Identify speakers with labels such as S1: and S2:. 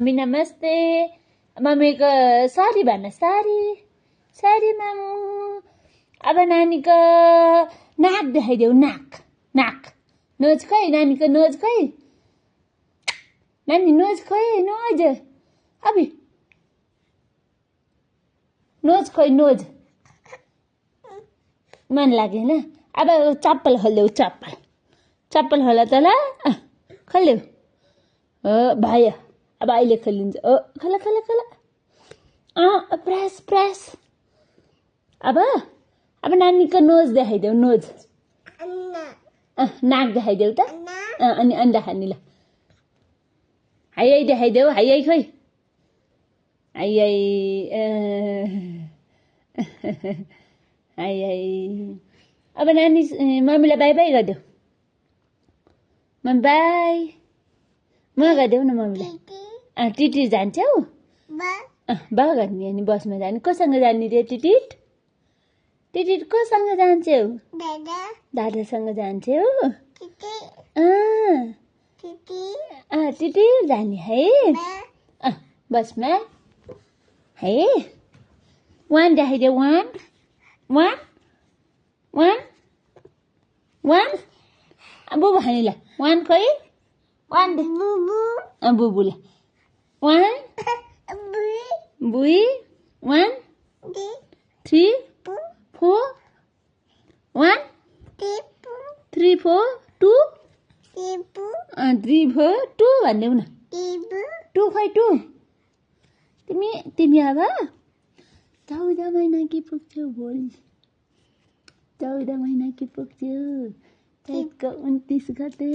S1: Mummy नमस्ते। मम्मीको सारी भन सारी सारी मामु। अब नानीको नाक देखाइदेऊ नाक नाक नोज खै नानीको नोज खै नानी नोज खै नोज अबि नोज खै नोज मन लागेन। अब चप्पल खोलिदेऊ चप्पल चप्पल खोला त ल खोलिदेऊ हो भयो। अब अहिले खोलिन्छ ओ खोला खोला खोला प्रेस प्रेस। अब नानीको नोज देखाइदेऊ नोज नाक देखाइदेऊ त अनि अन्डा खाने ल हाई देखाइदेऊ हाई खोइ हाई हाई अब नानी मम्मीलाई बाई बाई गरिदेऊ मम्मी बाई म गरिदेऊ न मम्मीलाई टिटी जान्छौ बा गर्ने अनि बसमा जाने कोसँग जाने रे टिटिट टिटिट कोसँग जान्छौ दादासँग जान्छौ टिटी जाने है बसमा है। वान देखाइदेऊ वान वान वान वान बुबु खाने ल वान खोइ वान दे बुबुले वान बुई 1 3 4 1 3 4 2 3 4 2 भन्देऊ न 2 खोइ 2 तिमी अब 14 महिना कि पुग्छौ भोलि 14 महिना कि पुग्छौ चैतको 29 गते